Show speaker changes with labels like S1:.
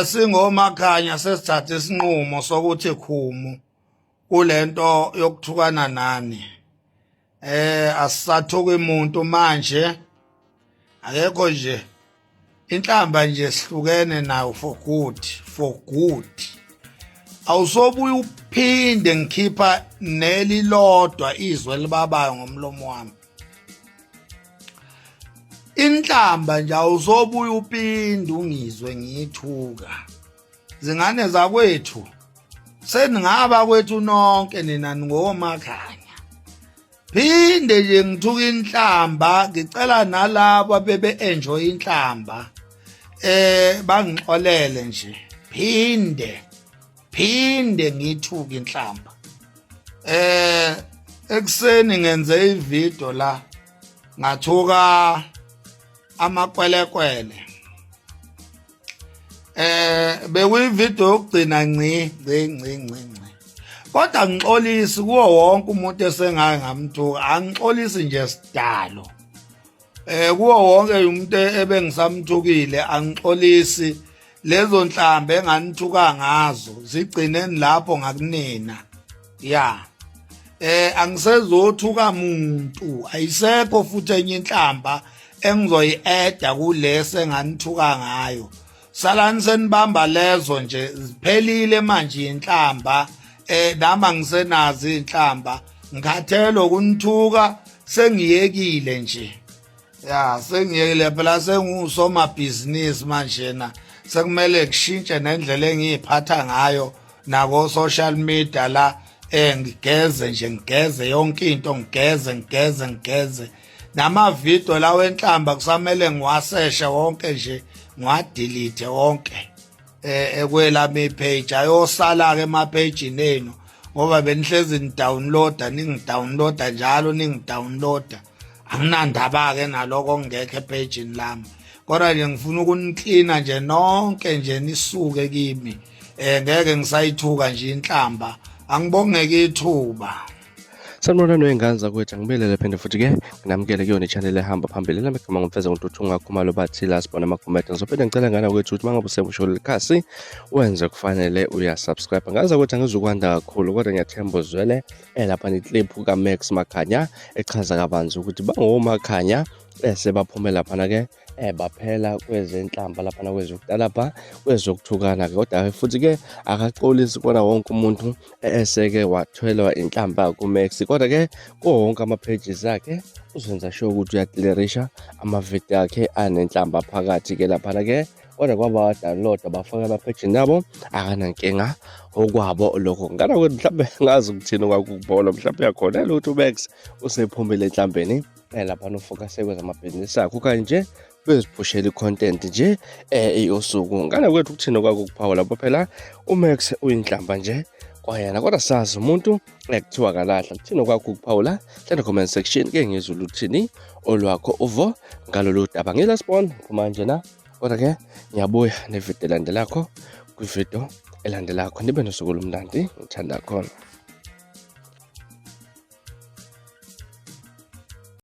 S1: Singomakhanya sesithatha isinqumo sokuthi khumu kulento yokuthukana nani. Asisathuki umuntu manje, akekho nje inhlamba nje, sihlukene nayo for good, for good. Awusobuye uphinde ngikhipha nelilodwa izwe libabayo ngomlomo wami. Inhlamba nje awusobuye uphinde ungizwe ngiyithuka. Zingane zakwethu, seningaba kwethu nonke nina, ningomakhanya. Phinde nje ngithuka inhlamba, ngicela nalabo bebe enjoy inhlamba bangixolele nje. Phinde phinde ngithuka inhlamba. Ekuseni ngenze ivideo la, ngathuka amakwelekwele. Bekuyivideo yokugcina ngci ngci ngci ngci ngci, kodwa ngixolisi kuwo wonke umuntu esengake ngamthuka. Angixolisi nje sidalo kuwo wonke umuntu ebengisamthukile, angixolisi. Lezo nhlambe enganithuka ngazo zigcineni lapho ngakunina. Ya, angisezothuka muntu, ayisekho futhi enye inhlamba engizoyi-eda kulesi enganithuka ngayo. Salani senibamba lezo nje, ziphelile manje inhlamba. Nami angisenazo inhlamba, ngikhathele ukunithuka, sengiyekile nje. Ya, sengiyekile phela, sengusomabhizinisi manjena, sekumele kushintshe nendlela engiyiphatha ngayo nako social media la. Ngigeze nje, ngigeze yonke into, ngigeze ngigeze ngigeze nama video lawo enhlamba, kusamele ngiwaseshe wonke nje, ngiwadelete wonke ekwelami page. Ayosala ke ema page enu ngoba benihlezi nidownloada, ningidownloada njalo, ningidownloada. Anginandaba ke naloko ongekho epage lami, kodwa nje ngifuna ukuniklina nje nonke nje nisuke kimi. Ngeke ngisayithuka nje inhlamba. Angibongeke ithuba.
S2: Sanibonani wey'ngane zakwethu, angibelele phinde futhi-ke nginamukele kuyona i-channel ehamba phambili. Lami igama ngumfeza ngoNtuthu Khumalo, bathi la sibona ama-comment. Ngizophinde ngicela ngane kwethu ukuthi uma ngabe usemusha leli khasi wenze kufanele uyasubscribe. Ngazi ukuthi angizukwanda kakhulu, kodwa ngiyathemba uzwele lapha ne-clip kaMax Makhanya echaza kabanzi ukuthi bangomakhanya bese baphume laphana-ke baphela kwezenhlamba laphana, kwezokutalabha, kwezokuthukana-ke. Kodwa futhi-ke akaxolisi kona wonke umuntu eseke wathwelwa inhlamba kuMax, kodwa-ke kuwo wonke ama-pages akhe uzenza sure ukuthi uyaclearisha amavidiyo akhe anenhlamba phakathi-ke laphana-ke. Kodwa kwaba wadownloada bafaka emaphejini abo, akanankinga, okwabo lokho. Ngana ukuthi mhlawumbe ngazi ukuthini okwakukubona, mhlawumbe uyakhonela ukuthi uMax usephumile enhlambeni laphana, ufocuse kwezamabhizinisi akhe okanye nje beziphushela i-content nje yosuku. Ngane kwethu, ukuthini okwakho ukuphawula? Phela uMax uyinhlamba nje kwayena, kodwa sazi umuntu ekuthiwa kalahla. Kuthini okwakho ukuphawula? Hlala comment section ke ngizwe ukuthini olwakho uvo ngalolu daba. Ngila sibona phuma njena, kodwa ke ngiyabuya nevidiyo elandelakho, kwividiyo elandelakho. Nibe nosuku olumnandi, ngithanda khona.